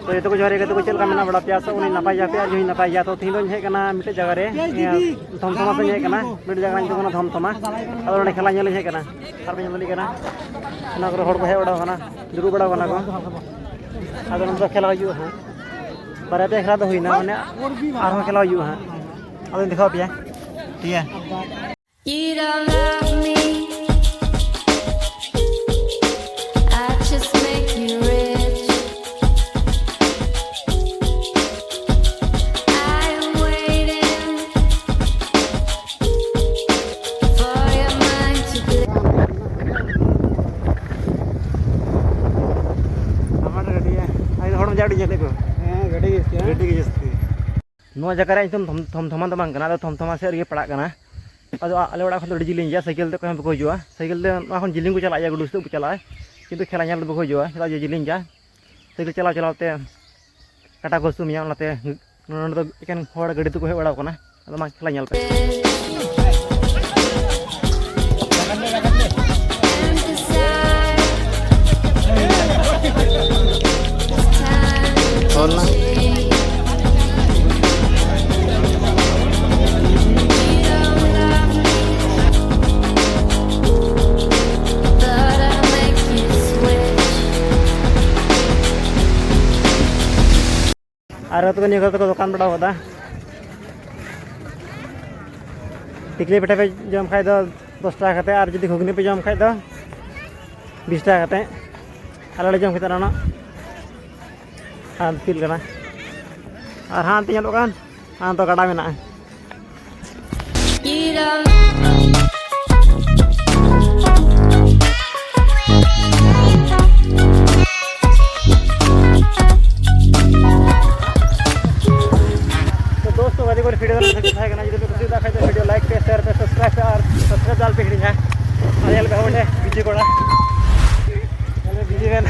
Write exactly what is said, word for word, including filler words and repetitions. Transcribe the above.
ᱛᱚ ᱡᱚᱛᱚ ᱠᱚ ᱡᱚᱦᱟᱨ ᱜᱮ, ᱜᱟᱛᱮ ᱠᱚ, ᱪᱮᱫ ᱞᱮᱠᱟ ᱢᱮᱱᱟᱜ ᱵᱟᱲᱟ ᱯᱮᱭᱟ? ᱥᱮ ᱩᱱᱤ ᱱᱟᱯᱟᱭ ᱜᱮᱭᱟ ᱯᱮ ᱟᱨ ᱤᱧ ᱦᱚᱸᱧ ᱱᱟᱯᱟᱭ ᱜᱮᱭᱟ᱾ ᱛᱚ ᱛᱤᱦᱤᱧ ᱫᱚᱧ ᱦᱮᱡ ᱠᱟᱱᱟ ᱢᱤᱫᱴᱮᱡ ᱡᱟᱭᱜᱟ ᱨᱮ, ᱤᱭᱟᱹ, ᱫᱷᱚᱢᱫᱷᱚᱢᱟ ᱥᱮᱫ ᱤᱧ ᱦᱮᱡ ᱠᱟᱱᱟ, ᱢᱤᱫᱴᱮᱡ ᱡᱟᱭᱜᱟ ᱨᱮ ᱧᱩᱛᱩᱢ ᱠᱟᱱᱟ ᱫᱷᱚᱢᱫᱷᱚᱢᱟ᱾ ᱟᱫᱚ ᱚᱸᱰᱮ ᱠᱷᱮᱞᱟ ᱧᱮᱞ ᱤᱧ ᱦᱮᱡ ᱠᱟᱱᱟ, ᱟᱨ ᱵᱟᱹᱧ ᱧᱮᱞ ᱠᱟᱱᱟ᱾ ᱚᱱᱟ ᱠᱚᱨᱮ ᱦᱚᱲ ᱠᱚ ᱦᱮᱡ ᱵᱟᱲᱟ ᱠᱟᱱᱟ, ᱫᱩᱲᱩᱵ ᱵᱟᱲᱟ ᱠᱟᱱᱟ ᱠᱚ᱾ ᱟᱫᱚ ᱱᱚᱰᱮ ᱫᱚ ᱠᱷᱮᱞᱟ ᱦᱩᱭᱩᱜᱼᱟ ᱦᱟᱸᱜ, ᱵᱟᱨᱭᱟ ᱯᱮᱭᱟ ᱠᱷᱮᱞᱟ ᱫᱚ ᱦᱩᱭᱱᱟ, ᱢᱟᱱᱮ ᱟᱨᱦᱚᱸ ᱠᱷᱮᱞᱟ ᱦᱩᱭᱩᱜᱼᱟ ᱦᱟᱸᱜ᱾ ᱟᱫᱚᱧ ᱫᱮᱠᱷᱟᱣ ᱯᱮᱭᱟ, ᱴᱷᱤᱠ ᱜᱮᱭᱟ᱾ You don't love me. I just make you rich. I'm waiting for your mind to blow. ᱟᱢᱟᱜ ᱜᱟᱹᱰᱤ, ᱟᱭ ᱦᱚᱲ ᱢᱮᱡᱟ ᱟᱹᱰᱤ ᱧᱮᱞᱮᱫ ᱠᱚ᱾ ᱦᱮᱸ, ᱜᱟᱹᱰᱤ ᱜᱮ ᱡᱟᱹᱥᱛᱤ, ᱦᱮᱸ? ᱜᱟᱹᱰᱤ ᱜᱮ ᱡᱟᱹᱥᱛᱤ᱾ ᱱᱚᱣᱟ ᱡᱟᱭᱜᱟ ᱨᱮᱭᱟᱜ ᱧᱩᱛᱩᱢ ᱛᱷᱚᱢ-, ᱛᱷᱚᱢᱛᱷᱚᱢᱟ ᱫᱚ ᱵᱟᱝ ᱠᱟᱱᱟ, ᱟᱫᱚ ᱛᱷᱚᱢᱛᱷᱚᱢᱟ ᱥᱮᱫ ᱨᱮᱜᱮ ᱯᱟᱲᱟᱜ ᱠᱟᱱᱟ᱾ ᱟᱫᱚ ᱟ-, ᱟᱞᱮ ᱚᱲᱟᱜ ᱠᱷᱚᱱ ᱫᱚ ᱟᱹᱰᱤ ᱡᱤᱞᱤᱧ ᱜᱮᱭᱟ, ᱥᱟᱭᱠᱮᱞ ᱛᱮ ᱚᱠᱚᱭ ᱦᱚᱸ ᱵᱟᱠᱚ ᱦᱤᱡᱩᱜᱼᱟ᱾ ᱥᱟᱭᱠᱮᱞ ᱛᱮ ᱱᱚᱣᱟ ᱠᱷᱚᱱ ᱡᱤᱞᱤᱧ ᱠᱚ ᱪᱟᱞᱟᱜᱼᱟ, ᱜᱩᱰᱩ ᱥᱮᱫ ᱠᱚ ᱪᱟᱞᱟᱜᱼᱟ᱾ ᱥᱟᱭᱠᱮᱞ ᱪᱟᱞᱟᱣ ᱪᱟᱞᱟᱣ ᱛᱮ ᱥᱟᱭᱠᱮᱞ ᱪᱟᱞᱟᱣ ᱪᱟᱞᱟᱣ ᱛᱮ ᱠᱟᱴᱟ ᱠᱚ ᱦᱟᱹᱥᱩ ᱢᱮᱭᱟ, ᱚᱱᱟᱛᱮ ᱱᱚᱰᱮ ᱫᱚ ᱮᱠᱮᱱ ᱦᱚᱲ ᱜᱟᱹᱰᱤ ᱛᱮᱠᱚ ᱦᱮᱡ ᱵᱟᱲᱟᱣ ᱠᱟᱱᱟ᱾ ᱟᱫᱚ ᱢᱟ ᱠᱷᱮᱞᱟ ᱧᱮᱞ ᱯᱮ᱾ ᱟᱨ ᱱᱚᱛᱮ ᱫᱚ ᱱᱤᱭᱟᱹ ᱠᱚᱨᱮ ᱫᱚᱠᱚ ᱫᱚᱠᱟᱱ ᱵᱟᱲᱟ ᱟᱠᱟᱫᱟ᱾ ᱴᱤᱠᱞᱤ ᱯᱤᱴᱷᱟᱹ ᱯᱮ ᱡᱚᱢ ᱠᱷᱟᱡ ᱫᱚ ᱫᱚᱥ ᱴᱟᱠᱟ ᱠᱟᱛᱮ, ᱟᱨ ᱡᱩᱫᱤ ᱜᱷᱩᱜᱽᱱᱤ ᱯᱮ ᱡᱚᱢ ᱠᱷᱟᱡ ᱫᱚ ᱵᱤᱥ ᱴᱟᱠᱟ ᱠᱟᱛᱮ᱾ ᱟᱞᱮ ᱞᱮ ᱡᱚᱢ ᱠᱮᱫᱟ ᱚᱱᱟ ᱟᱨ ᱯᱤᱞ ᱠᱟᱱᱟ᱾ ᱟᱨ ᱦᱟᱱᱛᱮ ᱧᱮᱞᱚᱜ ᱠᱟᱱ, ᱦᱟᱱᱛᱮ ᱜᱟᱰᱟ ᱢᱮᱱᱟᱜᱼᱟ᱾ ᱛᱚ ᱫᱳᱥᱛᱳ, ᱜᱟᱛᱮ ᱠᱚ, video ᱫᱚ ᱱᱚᱰᱮ ᱫᱷᱟᱹᱵᱤᱡ ᱛᱟᱦᱮᱸ ᱠᱟᱱᱟ᱾ ᱡᱩᱫᱤ ᱯᱮ ᱠᱩᱥᱤᱭᱟᱫᱟ ᱠᱷᱟᱡ ᱫᱚ video like ᱯᱮ, share ᱯᱮ, subscribe ᱯᱮ, ᱟᱨ subscribe ᱫᱚ ᱟᱞᱚᱯᱮ ᱦᱤᱲᱤᱧᱟ᱾ ᱟᱨ ᱧᱮᱞ ᱯᱮ ᱚᱸᱰᱮ ᱵᱤᱡᱤ ᱠᱚᱲᱟ, ᱧᱮᱞ ᱯᱮ ᱵᱤᱡᱤ ᱢᱮᱱ᱾